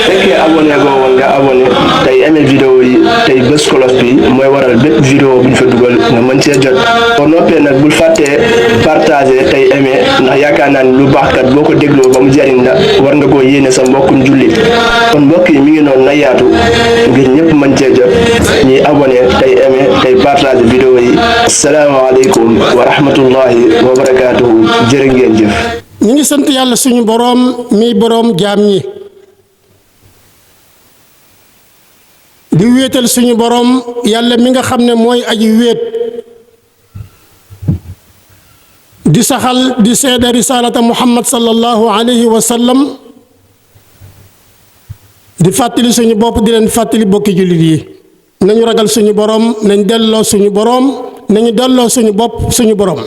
fekkee abonné goo woon nga abonné tey aimé vidéo yi tey bés cloche bi mooy waral bépp vidéo bu ñu fa dugal nga mën see jot boo noppee nag bul fàttee partagé tey aimé ndax yaakaar naa ni lu baax kat boo ko dégloo ba mu jariñ la war nga koo yéene sa mbokkum jullit kon mbokk yi mi ngi noonu na yaatu ngir ñëpp mën cee jot ñuy abonné tey aimé tey partagé vidéo yi asalaamaaleykum wa rahmatullahi wa barakaatuhu jërë ngeen jëf. ñu ngi sant yàlla suñu boroom mi boroom jaam ñi di wéetal suñu boroom yàlla mi nga xam ne mooy aji wéet di saxal di seede risaalata muhammad sallallahu alayhi wa sallam di fàttali suñu bopp di leen fàttali bokki jullit yi nañu ragal suñu boroom nañ delloo suñu boroom nañu delloo suñu bopp suñu boroom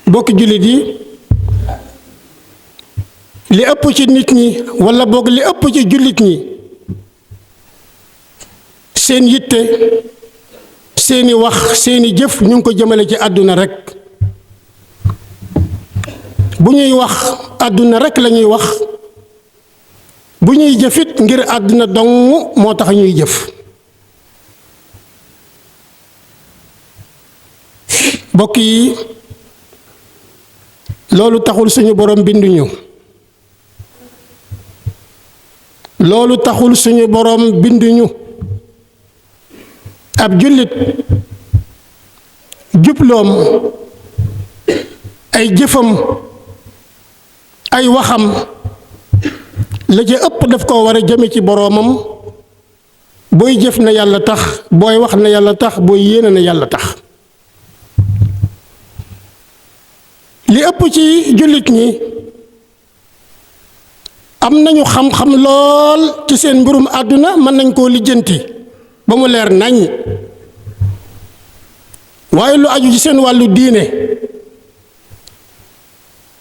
bokki jullit yi li ëpp ci nit ñi walla boog li ëpp ci jullit ñi seen yitte seeni wax seeni jëf ñu ngi ko jëmale ci àdduna rekk bu ñuy wax àdduna rekk lañuy wax bu ñuy jëfit ngir àdduna dong moo tax ñuy jëf bokk yi loolu taxul suñu boroom binduñu loolu taxul suñu boroom binduñu ab jullit jubloom ay jëfam ay waxam la ca ëpp daf ko war a jëme ci boroomam booy jëf na yàlla tax booy wax na yàlla tax booy yéene na yàlla tax li ëpp ci jullit ñi am nañu xam-xam lool ci seen mbirum àdduna mën nañ koo lijjanti ba mu leer nañ waaye lu aju ci seen wàllu diine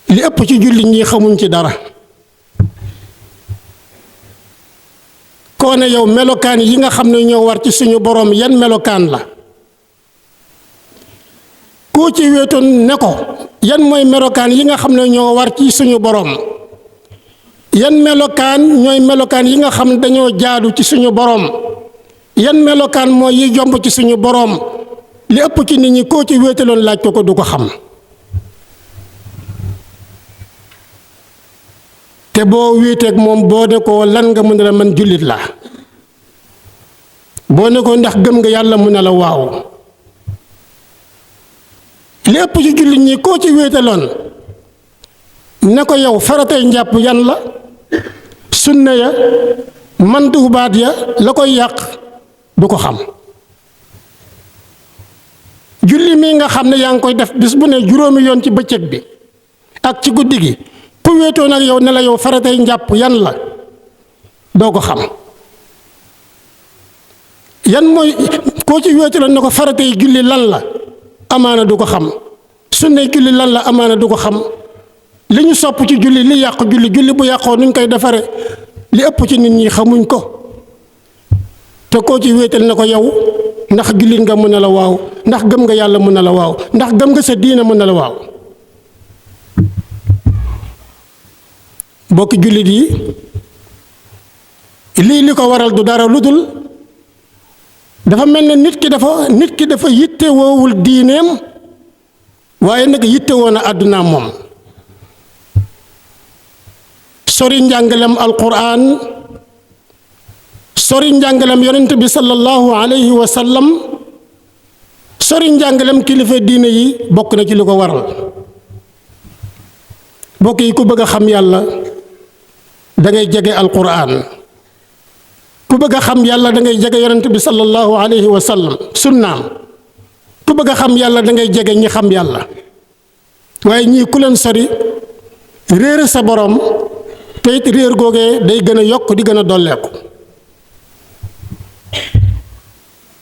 li ëpp ci jullit ñi xamuñ ci dara koo ne yow melokaan yi nga xam ne ñoo war ci suñu boroom yan melokaan la koo ci wéetoon ne ko yan mooy melokaan yi nga xam ne ñoo war ci suñu boroom yan melokaan ñooy melokaan yi nga xam ne dañoo jaadu ci suñu boroom yan melokaan mooy yi jomb ci suñu boroom li ëpp ci nit ñi koo ci wéetaloon laaj ko du ko xam te boo wéeteeg moom boo ne ko lan nga mën a man jullit la boo ne ko ndax gëm nga yàlla mu ne la waaw li ëpp ci jullit ñi koo ci wéetaloon ne ko yow faratay njàpp yan la sunna ya manduubaat ya la koy yàq du ko xam julli mi nga xam ne yaa ngi koy def bis bu ne juróomi yoon ci bëccëg bi ak ci guddi gi ku wéetoon ak yow ne la yow faratay njàpp yan la doo ko xam yan mooy koo ci wéetaloon ne ko faratay julli lan la amaana du ko xam sunna julli lan la amaana du ko xam li ñu sopp ci julli li yàq julli bu yàqoo nuñ koy defare li ëpp ci nit ñi xamuñ ko te koo ci wéetal na ko yow ndax jullit nga mën na la waaw ndax gëm nga yàlla mën na la waaw ndax gëm nga sa diina mën na la waaw bokki jullit yi lii li ko waral du dara lu dul dafa mel ne nit ki dafa yitte woowul diineem waaye nag yitte woon a àddunaam moom sori njàngalem alquran sori njàngalem yonent bi sallallahu alayhi wa sallam sori njàngalem kilifa diine yi bokk na ci li ko waral bokk yi ku bëgg a xam yàlla da ngay jege alquran ku bëgg a xam yàlla da ngay jege yonent bi sallallahu alayhi wa sallam sunnaam ku bëgg a xam yàlla da ngay jege ñi xam yàlla waaye ñii ku leen sori réer sa borom te it réer googee day gën a yokk di gën a dolleeku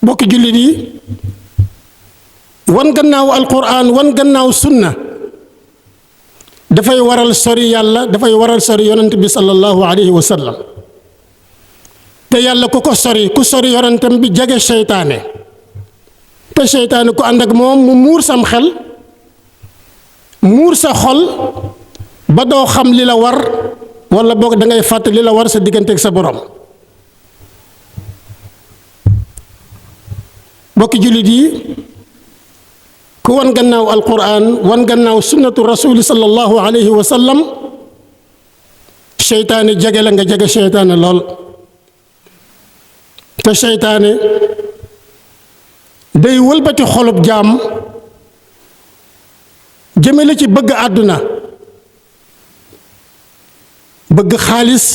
bokki jullit yi wan gannaaw alquran wan gannaaw sunna dafay waral sori yàlla dafay waral sori yonent bi sallallahu alayhi wa sallam te yàlla ku sori yonentam bi jege seytaane te seytaane ku ànd ak moom mu muur sam xel muur sa xol ba doo xam li la war wala boog da ngay fàtte li la war sa diggante ak sa borom. bokki jullit yi ku wan gannaaw alquran wan gannaaw sunnatu rasuli sallallahu alayhi wa sallam seytaane jege la nga jege seytaane lool te seytaane day wëlbati xolub jaam jëmale ci bëgg àdduna bëgg xaalis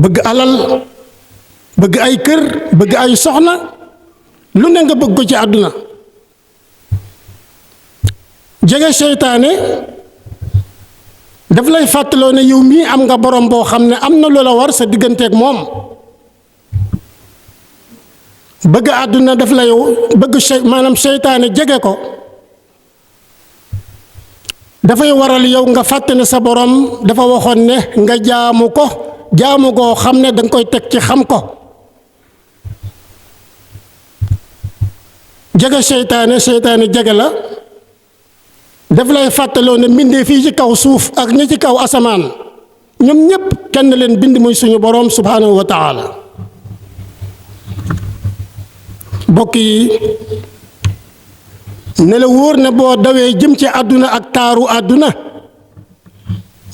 bëgg alal bëgg ay kër bëgg ay soxna lu ne nga bëgg ko ci àdduna jege seytaane daf lay fàttaloo ne yow mii am nga borom boo xam ne am na lu la war sa digganteeg moom bëgg àdduna daf lay bëgg maanaam seytaane jege ko dafay waral yow nga fàtte ne sa borom dafa waxoon ne nga jaamu ko jaamu goo xam ne danga koy teg ci xam ko jege seytaane jege la daf lay fàttaloo ne mbindee fii ci kaw suuf ak ñi ci kaw asamaan ñoom ñépp kenn leen bind muy suñu boroom subhaanahu wa taala bokk yi ne la wóor ne boo dawee jëm ci àdduna ak taaru àdduna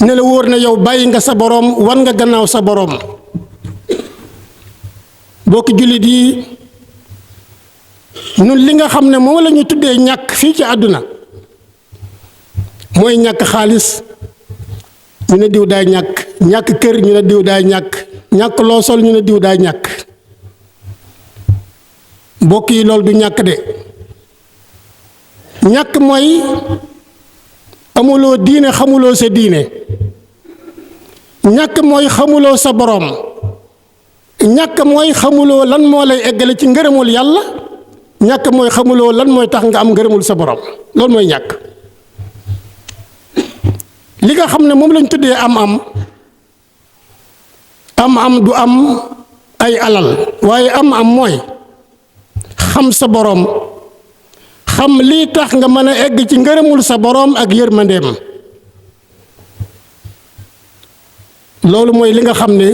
ne la wóor ne yow bàyyi nga sa boroom wan nga gannaaw sa boroom bokki jullit yi ñun li nga xam ne moom la ñu tuddee ñàkk fii ci àdduna mooy ñàkk xaalis ñu ne diw daay ñàkk kër ñu ne diw daay ñàkk loo sol ñu ne diw daay ñàkk mbokk yi loolu du ñàkk de ñàkk mooy amuloo diine xamuloo sa diine ñàkk mooy xamuloo sa boroom ñàkk mooy xamuloo lan moo lay eggale ci ngërëmul yàlla ñàkk mooy xamuloo lan mooy tax nga am ngërëmul sa boroom loolu mooy ñàkk li nga xam ne moom lañ tuddee am du am ay alal waaye am mooy xam sa boroom xam lii tax nga mën a egg ci ngërëmul sa boroom ak yërmandeem loolu mooy li nga xam ne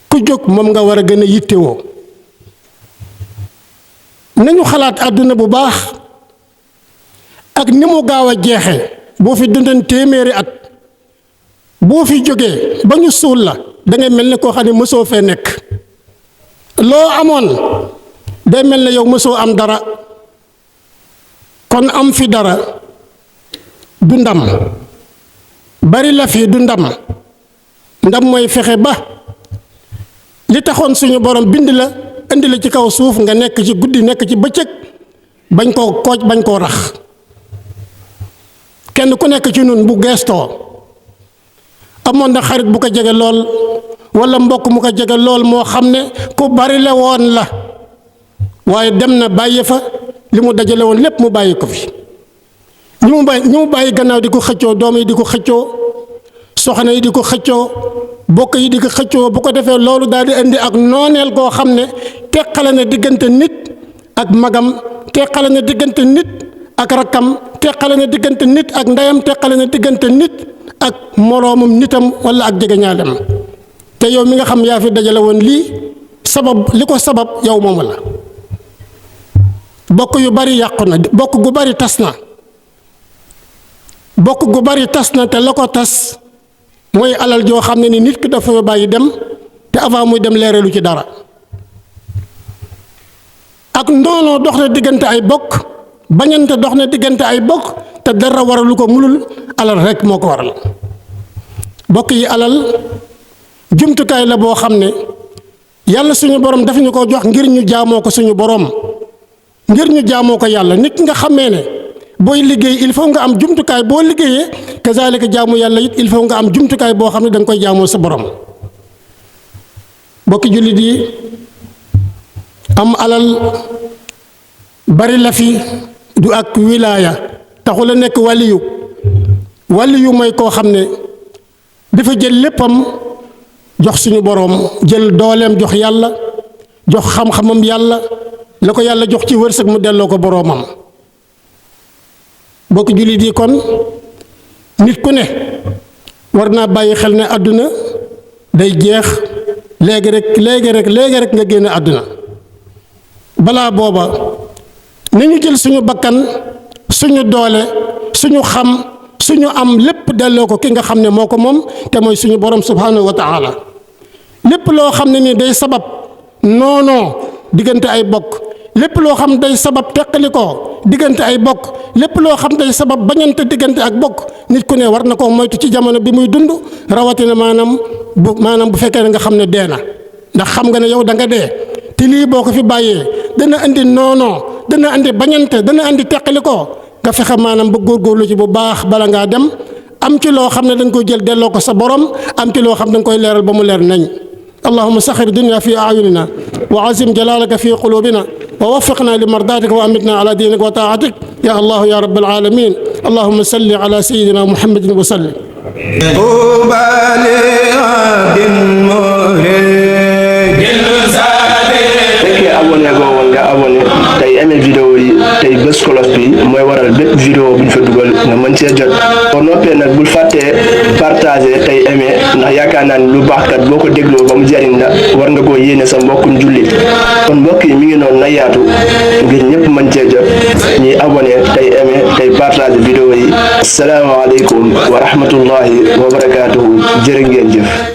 ku jóg moom nga war a gën a yittewoo nañu xalaat àdduna bu baax ak ni mu gaaw a jeexe boo fi dundan téeméeri at boo fi jógee ba ñu suul la dangay mel ne koo xam ne mësoo fee nekk loo amoon day mel ne yow mësoo am dara kon am fi dara du ndam bari la fi du ndam mooy fexe ba li taxoon suñu borom bind la indi la ci kaw suuf nga nekk ci guddi nekk ci bëccëg bañ koo kooj bañ koo rax kenn ku nekk ci nun bu geestoo amoon na xarit bu ko jege lool walla mbokk mu ko jege lool moo xam ne ku bari la woon la waaye dem na bàyyi fa li mu dajale woon lépp mu bàyyi ko fi ñu mu bàyyi gannaaw di ko xëccoo doom yi di ko xëccoo soxna yi di ko xëccoo bokk yi di ko xëccoo bu ko defee loolu daal di indi ak nooneel goo xam ne teqale na diggante nit ak magam teqale na diggante nit ak rakkam teqale na diggante nit ak ndeyam teqale na diggante nit ak moroomum nitam walla ak jegeñaalem te yow mi nga xam yaa fi dajale woon lii sabab li ko sabab yow moomu la bokk yu bari yàqu na bokk gu bari tas na bokk gu bari tas na te la ko tas mooy alal joo xam ne ni nit ki dafa bàyyi dem te avant muy dem leeralu ci dara ak ndoonoo dox na diggante ay bokk bañante dox na diggante ay bokk te dara waralu ko mulul alal rekk moo ko waral bokk yi alal jumtukaay la boo xam ne yàlla suñu borom dafa ñu ko jox ngir ñu jaamoo ko suñu borom ngir ñu jaamoo ko yàlla nit nga xamee ne booy liggéey il faut nga am jumtukaay boo liggéeyee kazaalika jaamu yàlla it il faut nga am jumtukaay boo xam ne da nga koy jaamoo sa borom bokki jullit yi am alal bari la fi du ak wilaaya taxul a nekk waliyu mooy koo xam ne dafa jël léppam jox suñu boroom jël dooleem jox yàlla jox xam-xamam yàlla la ko yàlla jox ci wërsëg mu delloo ko boroomam. bokk jullit yi kon nit ku ne war naa bàyyi xel ne àdduna day jeex léegi rek nga génn àdduna. balaa booba nañu jël suñu bakkan suñu doole suñu xam suñu am lépp delloo ko ki nga xam ne moo ko moom te mooy suñu borom subhanahu wa taala. lépp loo xam ne ni day sabab noonoo diggante ay bokk, lépp loo xam day sabab teqalikoo diggante ay bokk, lépp loo xam day sabab bañante diggante ak bokk, nit ku ne war na koo moytu ci jamono bi muy dund, rawatina maanaam bu fekkee ne nga xam ne dee na. ndax xam nga ne yow da nga dee te lii boo ko fi bàyyee dana andi noonoo, dana andi bañante, dana andi teqalikoo. nga fexe maanaam ba góorgóorlu ci bu baax bala ngaa dem, am ci loo xam ne da nga koy jël delloo ko sa borom, am ci loo xam da nga koy leeral ba mu leer nañ. اللهم سخر الدنيا في أعيننا وعزم جلالك في قلوبنا ووفقنا لمرضاتك وأمتنا على دينك وطاعتك يا الله يا رب العالمين. اللهم صل على سيدنا محمد وسلم. abonné go woon nga abonné tey aimé vidéo yi tey bés cloche bi mooy waral bépp vidéo bu ñu fa dugal nga mën cee jot. boo noppee nag bul fàttee partagé tey aimé, ndax yaakaar naa ni lu baax kat boo ko dégloo ba mu jariñ la war nga koo yéene sa mbokkum jullit. kon mbokk yi mi ngi noonu na yaatu ngir ñëpp mën cee jot, ñuy abonné tey aimé tey partagé vidéo yi. asalaamaaleykum wa rahmatullahi wa barakaatuhu. jërë ngeen jëf.